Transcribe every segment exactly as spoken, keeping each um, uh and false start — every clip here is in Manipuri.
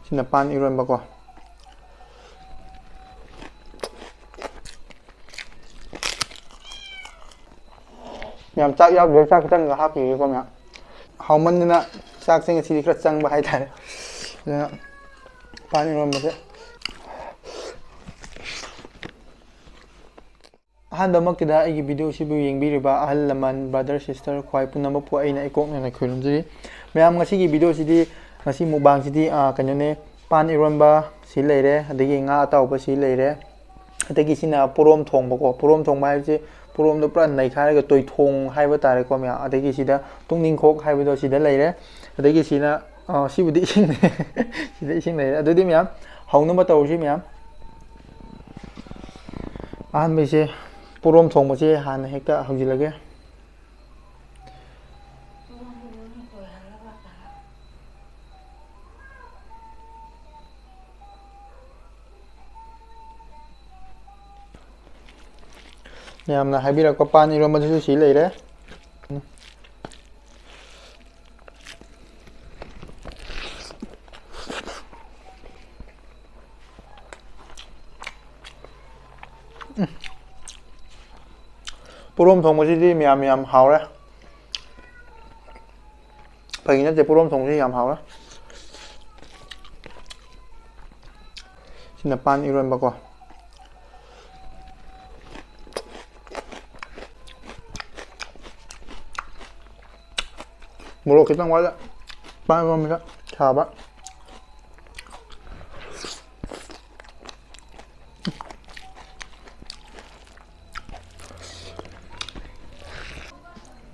ꯁꯤꯅ ꯄꯥꯟ ꯏꯔꯣꯟꯕꯀꯣ꯫ ꯌꯥꯝ ꯆꯥꯛ ꯌꯥꯎꯗ꯭ꯔꯦ, ꯆꯥꯛ ꯈꯤꯇꯪꯒ ꯍꯥꯞꯈꯤꯒꯦꯀꯣ ꯃꯌꯥꯝ꯫ ꯍꯥꯎꯃꯟꯗꯅ ꯆꯥꯛꯁꯦ ꯉꯁꯤꯗꯤ ꯈꯔ ꯆꯪꯕ ꯍꯥꯏꯇꯥꯔꯦ꯫ ꯑꯗꯨꯅ ꯄꯥꯟ ꯏꯔꯣꯟꯕꯁꯦ꯫ ꯑꯍꯥꯟꯕꯃꯛꯇꯗ ꯑꯩꯒꯤ ꯚꯤꯗꯤꯑꯣꯁꯤꯕꯨ ꯌꯦꯡꯕꯤꯔꯤꯕ ꯑꯍꯜ ꯂꯃꯟ, ꯕ꯭ꯔꯗꯔ, ꯁꯤꯁꯇꯔ, ꯈ꯭ꯋꯥꯏ ꯄꯨꯝꯅꯃꯛꯄꯨ ꯑꯩꯅ ꯏꯀꯣꯛꯅꯅ ꯈꯣꯏꯔꯨꯝꯖꯔꯤ꯫ ꯃꯌꯥꯝ, ꯉꯁꯤꯒꯤ ꯚꯤꯗꯤꯑꯣꯁꯤꯗꯤ, ꯉꯁꯤ ꯃꯨꯛꯕꯥꯡꯁꯤꯗꯤ, ꯑꯥ, ꯀꯩꯅꯣꯅꯦ, ꯄꯥꯟ ꯏꯔꯣꯟꯕ ꯁꯤ ꯂꯩꯔꯦ, ꯑꯗꯒꯤ ꯉꯥ ꯑꯇꯥꯎꯕ ꯁꯤ ꯂꯩꯔꯦ, ꯑꯗꯒꯤ ꯁꯤꯅ ꯄꯣꯔꯣꯝ ꯊꯣꯡꯕꯀꯣ꯫ ꯄꯣꯔꯣꯝ ꯊꯣꯡꯕ ꯍꯥꯏꯕꯁꯤ ꯄꯣꯔꯣꯝꯗꯣ ꯄꯨꯔꯥ ꯅꯩꯈꯥꯏꯔꯒ ꯇꯣꯏꯊꯣꯡ ꯍꯥꯏꯕ ꯇꯥꯔꯦꯀꯣ ꯃꯌꯥꯝ꯫ ꯑꯗꯒꯤ ꯁꯤꯗ ꯇꯨꯡꯅꯤꯡꯈꯣꯛ ꯍꯥꯏꯕꯗꯣ ꯁꯤꯗ ꯂꯩꯔꯦ꯫ ꯑꯗꯒꯤ ꯁꯤꯅ, ꯑ, ꯁꯤꯕꯨꯗꯤ ꯏꯁꯤꯡꯅꯦ꯫ ꯁꯤꯗ ꯏꯁꯤꯡ ꯂꯩꯔꯦ꯫ ꯑꯗꯨꯗꯤ ꯃꯌꯥꯝ, ꯍꯧꯅꯕ ꯇꯧꯔꯁꯤ ꯃꯌꯥꯝ꯫ ꯑꯍꯥꯟꯕꯩꯁꯦ ꯄꯣꯔꯣꯝ ꯊꯣꯡꯕꯁꯦ ꯍꯥꯟꯅ ꯍꯦꯛꯇ ꯍꯧꯖꯤꯜꯂꯒꯦ꯫ ꯃꯌꯥꯝꯅ ꯍꯥꯏꯕꯤꯔꯛꯄ ꯄꯥꯟ ꯏꯔꯣꯟꯕꯗꯨꯁꯨ ꯁꯤ ꯂꯩꯔꯦ꯫ ꯄꯣꯔꯣꯝ ꯊꯣꯡꯕꯁꯤꯗꯤ ꯃꯌꯥꯝ ꯌꯥꯝ ꯍꯥꯎꯔꯦ꯫ ꯐꯥꯒꯤ ꯅꯠꯇꯦ, ꯄꯣꯔꯣꯝ ꯊꯣꯡꯕꯁꯤ ꯌꯥꯝ ꯍꯥꯎꯔꯦ꯫ ꯁꯤꯅ ꯄꯥꯟ ꯏꯔꯣꯟꯕꯀꯣ꯫ ꯃꯣꯔꯣꯛ ꯈꯤꯇꯪ ꯋꯥꯠꯂꯦ꯫ ꯄꯥꯟ ꯏꯔꯣꯟꯕꯁꯦ ꯁꯥꯕ꯫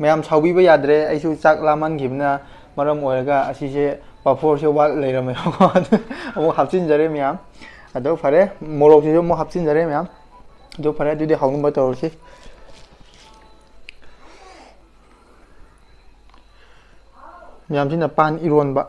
ꯃꯌꯥꯝ ꯁꯥꯎꯕꯤꯕ ꯌꯥꯗ꯭ꯔꯦ, ꯑꯩꯁꯨ ꯆꯥꯛ ꯂꯥꯝꯃꯟꯈꯤꯕꯅ ꯃꯔꯝ ꯑꯣꯏꯔꯒ ꯑꯁꯤꯁꯦ ꯄꯥꯐꯣꯔꯁꯦ ꯋꯥꯠ ꯂꯩꯔꯝꯃꯦꯕꯀꯣ꯫ ꯑꯗꯨ ꯑꯃꯨꯛ ꯍꯥꯞꯆꯤꯟꯖꯔꯦ ꯃꯌꯥꯝ꯫ ꯑꯗꯣ ꯐꯔꯦ, ꯃꯣꯔꯣꯛꯁꯤꯁꯨ ꯑꯃꯨꯛ ꯍꯥꯞꯆꯤꯟꯖꯔꯦ ꯃꯌꯥꯝ꯫ ꯑꯗꯣ ꯐꯔꯦ, ꯑꯗꯨꯗꯤ ꯍꯧꯅꯕ ꯇꯧꯔꯁꯤ꯫ ꯃꯌꯥꯝꯁꯤꯅ ꯄꯥꯟ ꯏꯔꯣꯟꯕ꯫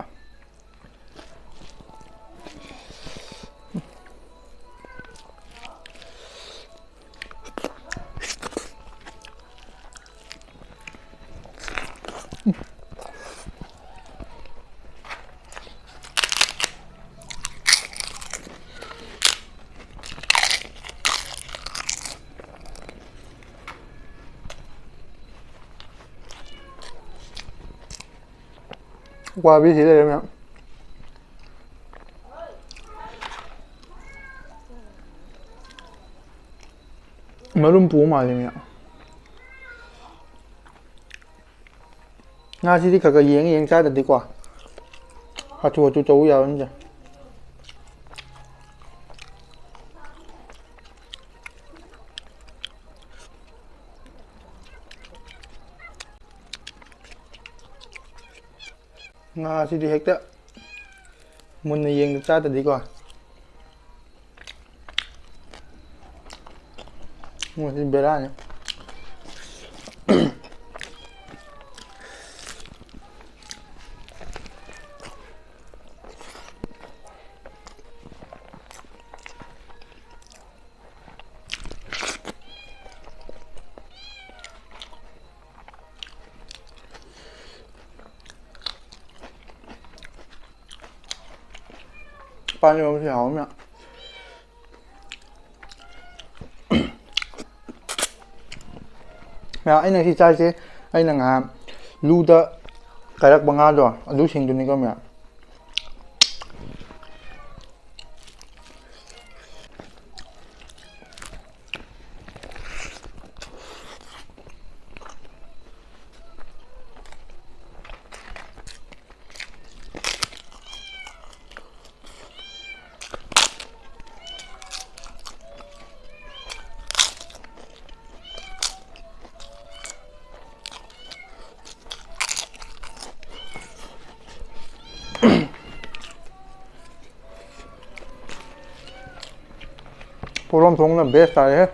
ꯎꯀꯥꯕꯤ ꯁꯤ ꯂꯩꯔꯦ ꯃꯌꯥꯝ꯫ ꯃꯔꯨꯝ ꯄꯨꯕ ꯃꯥꯜꯂꯦ ꯃꯌꯥꯝ꯫ ꯉꯥꯁꯤꯗꯤ ꯈꯔ ꯈꯔ ꯌꯦꯡ ꯌꯦꯡ ꯆꯥꯗ꯭ꯔꯗꯤꯀꯣ, ꯍꯥꯊꯨ ꯍꯥꯊꯨ ꯇꯧꯕ ꯌꯥꯕ ꯅꯠꯇꯦ꯫ ꯉꯥꯁꯤꯗꯤ ꯍꯦꯛꯇ ꯃꯨꯟꯅ ꯌꯦꯡꯗ ꯆꯥꯗ꯭ꯔꯗꯤꯀꯣ꯫ ꯃꯣꯏꯁꯤ ꯕꯦꯔꯥꯅꯤ꯫ ꯄꯥꯟ ꯏꯔꯣꯟꯕꯁꯨ ꯍꯥꯎꯕꯅꯤꯅ꯫ ꯃꯌꯥꯝ, ꯑꯩꯅ ꯁꯤ ꯆꯥꯔꯤꯁꯦ, ꯑꯩꯅ ꯉꯍꯥꯟ ꯂꯨꯗ ꯀꯥꯏꯔꯛꯄ ꯉꯥꯗꯣ, ꯑꯗꯨꯁꯤꯡꯗꯨꯅꯤꯀꯣ ꯃꯌꯥꯝ꯫ ꯄꯣꯔꯣꯝ ꯊꯣꯡꯅ best ꯇꯥꯔꯦꯍꯦ꯫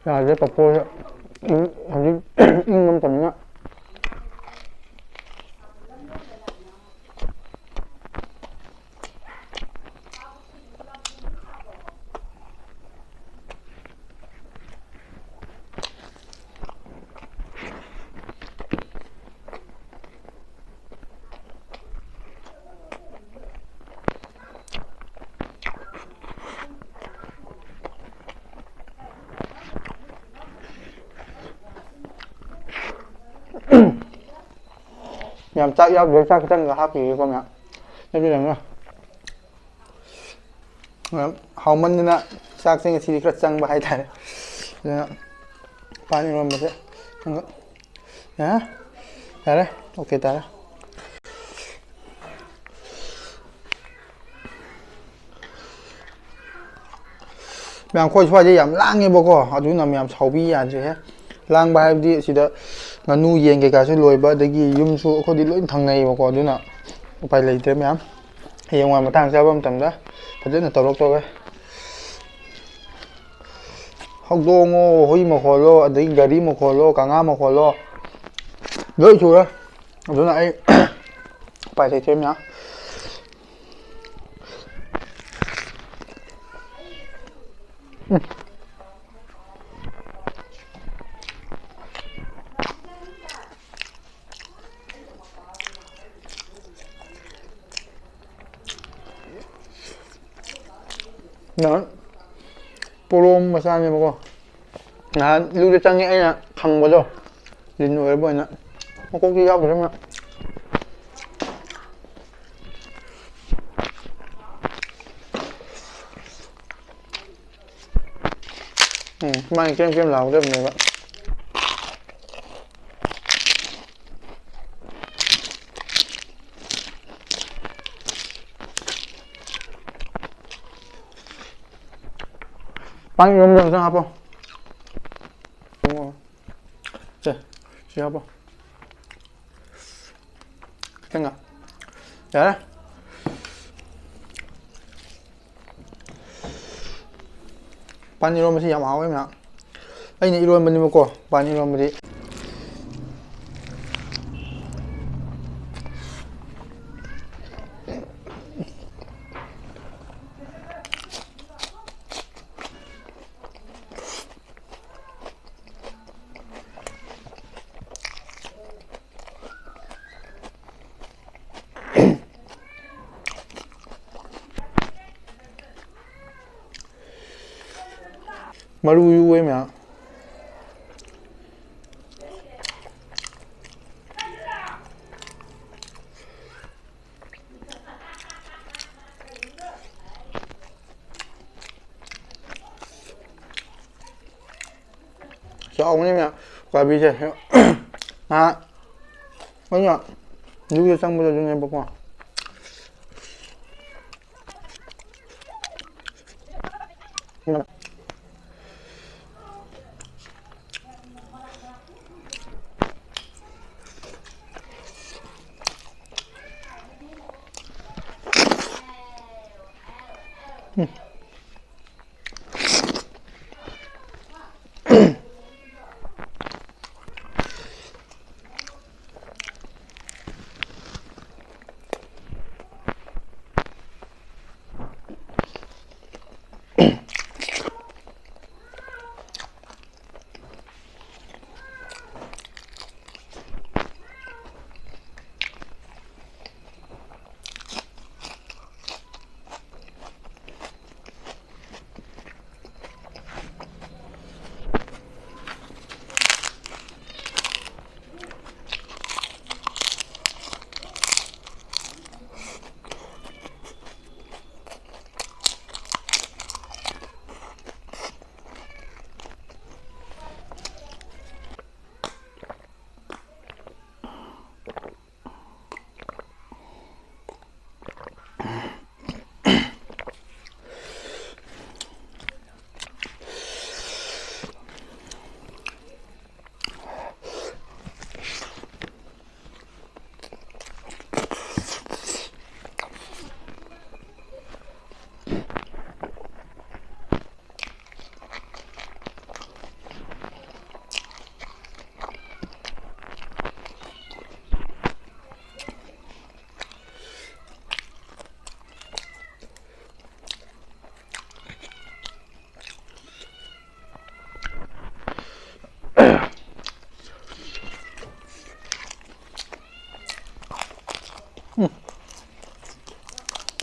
ꯌꯥꯗ꯭ꯔꯦ, ꯄꯐꯣꯔꯁꯦ꯫ ꯏꯪ-, ꯍꯧꯖꯤꯛ ꯏꯪꯕ ꯃꯇꯝꯅꯤꯅ꯫ ꯌꯥꯝ ꯆꯥꯛ ꯌꯥꯎꯗ꯭ꯔꯦ, ꯆꯥꯛ ꯈꯤꯇꯪꯒ ꯍꯥꯞꯈꯤꯒꯦꯀꯣ ꯃꯌꯥꯝ꯫ ꯑꯗꯨꯗꯪꯒ꯫ ꯃꯌꯥꯝ ꯍꯥꯎꯃꯟꯗꯅ ꯆꯥꯛꯁꯦ ꯉꯁꯤꯗꯤ ꯈꯔ ꯆꯪꯕ ꯍꯥꯏꯇꯥꯔꯦ꯫ ꯑꯗꯨꯅ ꯄꯥꯟ ꯏꯔꯣꯟꯕꯁꯦ ꯈꯪꯒ-, ꯑꯦ? ꯌꯥꯔꯦ꯫ ꯑꯣꯀꯦ ꯇꯥꯔꯦ꯫ ꯃꯌꯥꯝ, ꯑꯩꯈꯣꯏ ꯁ꯭ꯋꯥꯏꯗ ꯌꯥꯝ ꯂꯥꯡꯉꯦꯕꯀꯣ, ꯑꯗꯨꯅ ꯃꯌꯥꯝ ꯁꯥꯎꯕꯤ ꯌꯥꯗ꯭ꯔꯦꯍꯦ꯫ ꯂꯥꯡꯕ ꯍꯥꯏꯕꯗꯤ ꯁꯤꯗ ꯉꯥꯅꯨ ꯌꯦꯟ ꯀꯩꯀꯥꯁꯨ ꯂꯣꯏꯕ, ꯑꯗꯒꯤ ꯌꯨꯝꯁꯨ ꯑꯩꯈꯣꯏꯗꯤ ꯂꯣꯏ ꯊꯪꯅꯩꯌꯦꯕꯀꯣ, ꯑꯗꯨꯅ ꯎꯄꯥꯏ ꯂꯩꯇ꯭ꯔꯦ ꯃꯌꯥꯝ꯫ ꯍꯌꯦꯡꯋꯥꯏ ꯃꯇꯥꯡ ꯆꯥꯕ ꯃꯇꯝꯗ ꯐꯖꯅ ꯇꯧꯔꯛꯇꯧꯔꯦ꯫ ꯍꯧꯗꯣꯡꯉꯣ, ꯍꯨꯏ ꯃꯈꯣꯜꯂꯣ, ꯑꯗꯒꯤ ꯒꯥꯔꯤ ꯃꯈꯣꯜꯂꯣ, ꯀꯪꯉꯥ ꯃꯈꯣꯜꯂꯣ, ꯂꯣꯏ ꯁꯨꯔꯦ꯫ ꯑꯗꯨꯅ ꯑꯩ ꯎꯄꯥꯏ ꯂꯩꯇ꯭ꯔꯦ ꯃꯌꯥꯝ꯫ ꯎꯝ꯫ ꯅꯍꯥꯟ ꯄꯣꯔꯣꯝ ꯃꯆꯥꯅꯦꯕꯀꯣ꯫ ꯅꯍꯥꯟ ꯂꯨꯗ ꯆꯪꯉꯦ ꯑꯩꯅ ꯈꯪꯕꯗꯣ꯫ ꯂꯤꯟ ꯑꯣꯏꯔꯕ ꯑꯣꯏꯅ꯫ ꯃꯀꯣꯛꯇꯤ ꯌꯥꯎꯗ꯭ꯔꯦ ꯃꯥ꯫ ꯎꯝ, ꯁꯨꯃꯥꯏꯅ ꯀ꯭ꯔꯦꯝ ꯀ꯭ꯔꯦꯝ ꯂꯥꯎꯒꯗꯕꯅꯦꯕ꯫ ꯄꯥꯟ ꯏꯔꯣꯟꯕꯗ ꯈꯤꯇꯪ ꯍꯥꯞꯄꯣ꯫ ꯁꯦ, ꯁꯤ ꯍꯥꯞꯄꯣ꯫ ꯈꯤꯇꯪꯒ꯫ ꯌꯥꯔꯦ꯫ ꯄꯥꯟ ꯏꯔꯣꯟꯕꯁꯤ ꯌꯥꯝ ꯍꯥꯎꯋꯦ ꯃꯌꯥꯝ꯫ ꯑꯩꯅ ꯏꯔꯣꯟꯕꯅꯦꯕꯀꯣ, ꯄꯥꯟ ꯏꯔꯣꯟꯕꯗꯤ꯫ ꯃꯔꯨ ꯌꯨꯋꯦ ꯃꯌꯥꯝ꯫ ꯆꯥꯎꯕꯅꯦ ꯃꯌꯥꯝ ꯀꯣꯕꯤꯁꯦ꯫ ꯉꯥꯏꯍꯥꯛ ꯑꯩꯅ ꯌꯨꯝꯗ ꯆꯪꯕꯗ ꯑꯗꯨꯅꯦꯕꯀꯣ꯫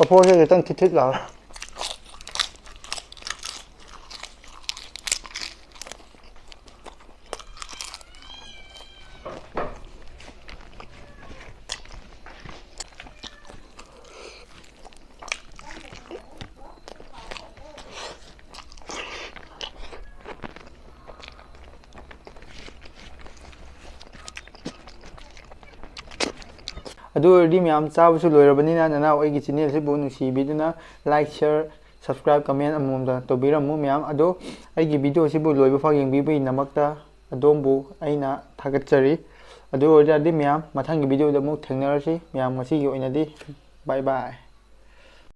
ꯄꯐꯣꯔꯁꯦ ꯈꯤꯇꯪ ꯊꯤꯠ ꯊꯤꯠ ꯂꯥꯎꯔꯦ꯫ ꯑꯗꯨ ꯑꯣꯏꯔꯗꯤ ꯃꯌꯥꯝ, ꯆꯥꯕꯁꯨ ꯂꯣꯏꯔꯕꯅꯤꯅ, ꯅꯅꯥꯎ ꯑꯩꯒꯤ ꯆꯦꯅꯦꯜꯁꯤꯕꯨ ꯅꯨꯡꯁꯤꯕꯤꯗꯨꯅ like, share, subscribe, comment ꯑꯃꯃꯝꯗ ꯇꯧꯕꯤꯔꯝꯃꯨ ꯃꯌꯥꯝ꯫ ꯑꯗꯣ ꯑꯩꯒꯤ ꯚꯤꯗꯤꯑꯣꯁꯤꯕꯨ ꯂꯣꯏꯕ ꯐꯥꯎ ꯌꯦꯡꯕꯤꯕꯒꯤꯗꯃꯛꯇ ꯑꯗꯣꯝꯕꯨ ꯑꯩꯅ ꯊꯥꯒꯠꯆꯔꯤ꯫ ꯑꯗꯨ ꯑꯣꯏꯔꯗꯤ ꯃꯌꯥꯝ, ꯃꯊꯪꯒꯤ ꯚꯤꯗꯤꯑꯣꯗ ꯑꯃꯨꯛ ꯊꯦꯡꯅꯔꯁꯤ꯫ ꯃꯌꯥꯝ, ꯉꯁꯤꯒꯤ ꯑꯣꯏꯅꯗꯤ bye bye꯫